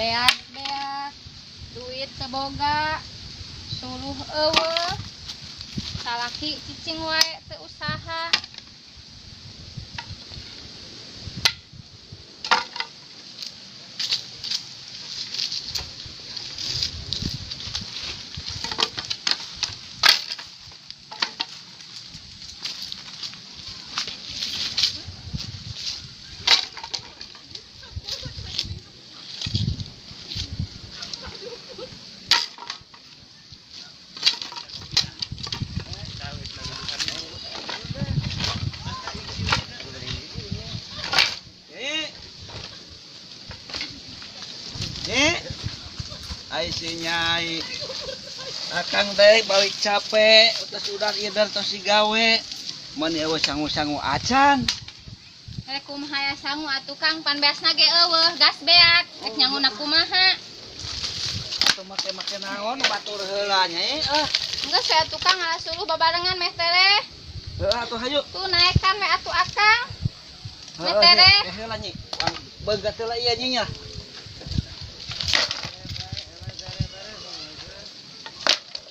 Beak-beak duit teu boga, suluh eueuh, salaki cicing wae teu usaha. Nyai. Ai si Nyai. Akang teh balik capek, terus udah ieu tos digawe. Mun eueuh sangu-sangu acan. Rek kumaha ya sangu atuh Kang, pan beasna ge eueuh, gas beak. Rek nyanguna kumaha? Atuh make-make naon batur heula Nyai ah. Geus we atuh Kang ngala suluh babarengan meh tereh. Heuh atuh hayu. Tuh naekan we atuh Akang. Meh tereh. Heuh heula Nyi. Beungeut heula ieu Nyi nya.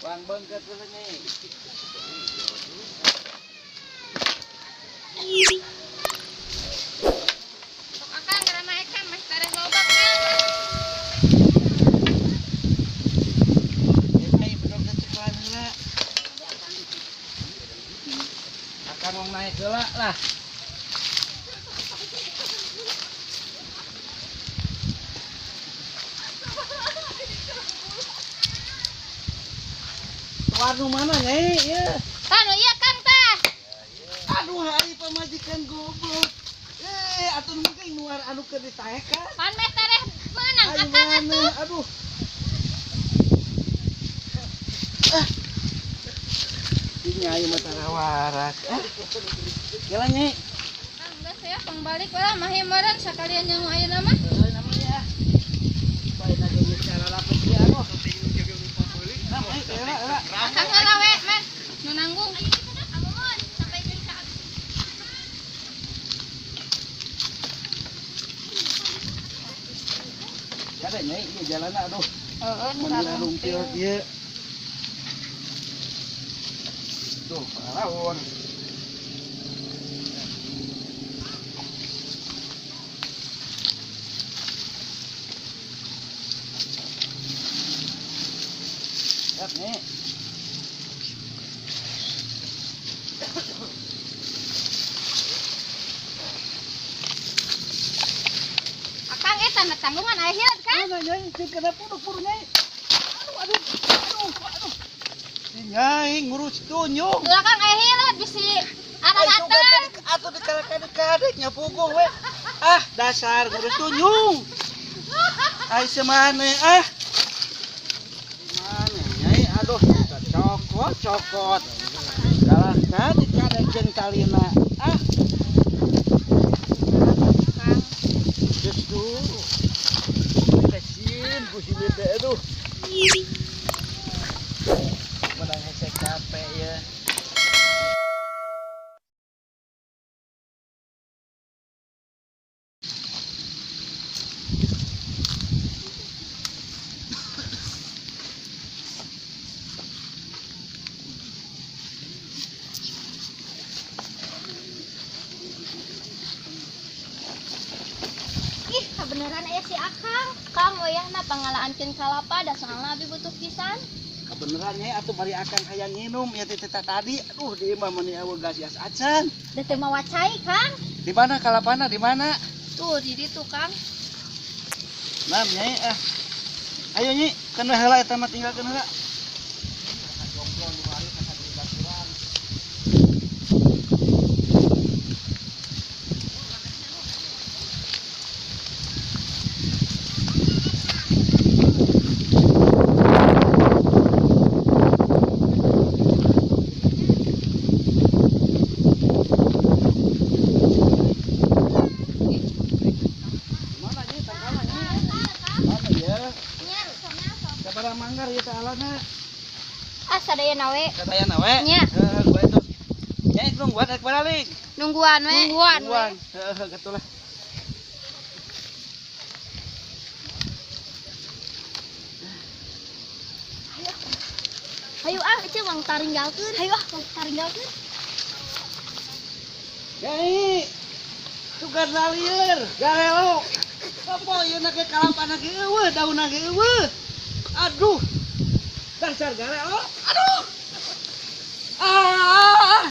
Wang beungeut heula Nyai. Sok Akang geura naekan meh tereh loba Kang. Nyai bedog ceklan heula. Akang mau naik heula lah. Warung mana Nyai? Ieu. Tah nu ieu Kang tah. Aduh ari pamajikan goblok. Atuh mungkin nuar anu keur ditaekan. Pan meh tereh meunang Ayo Akang mana? atuh. Aduh. Ah. Ini ayo mah tara waras. Ah. Gila Nyai. Kang geus ya pang balik we lah mahi meureun sakalian nyangu ayeuna mah. Heuh namanya ya. Bae na geus cara lapet ieu aduh. Nah, Nyai, heula heula. Akang heula we men nu nanggung. Kada Nyai ieu jalanna aduh. Heeh, Mun rungtil ieu. Tuh, paraon. Siap nih. Akang eta na tanggungan aya hileud Kang. Mana Nyai, cing kena puruk-puruk Nyai. Aduh, aduh, aduh, aduh. Si Nyai ngurus tunyung. Ulah Kang aya hileud bisi ararateun. Atuh dikalakadek nya puguh we. Ah, dasar ngurus tunyung. Ai semane ah. Mana Nyai, aduh, cokot cokot. Kalah ka dikadek jeung talina. Ah, Kang. geus tuh. Kesin ku si bede aduh. Menang hese capek ya. Ih, kabeneran aya si Akang. Kang wayahna pangalaankeun kalapa da soalna abi butuh pisan. Kebeneran Nyai atuh bari akang hayang nginum ya teh tadi. Aduh, di imah meuni eueuh gas gas acan. Da teu mawa cai, Kang. Di mana kalapana di mana? Tuh di ditu, Kang. Nah, Nyai ah. Ayo Nyi, keun we heula eta mah tinggalkeun heula. Mana Nyi tangkalna Nyi? Mana ya? Nya, Sabaraha manggar ieu teh alana? ah sadayana we. Sadayana we. Nya. Heuh, gua itu. Nyai nungguan rek balik. Nungguan we. Nungguan we. Nungguan. Heuh, kitu lah. ah, Ece mang taringgalkeun. Hayu ah, mang taringgalkeun. Nyai. Sugan lalieur, garelo. Apa ieu na ge kalapana ge euweuh, daunna ge euweuh. Aduh. Dasar garelo. Aduh. Ah.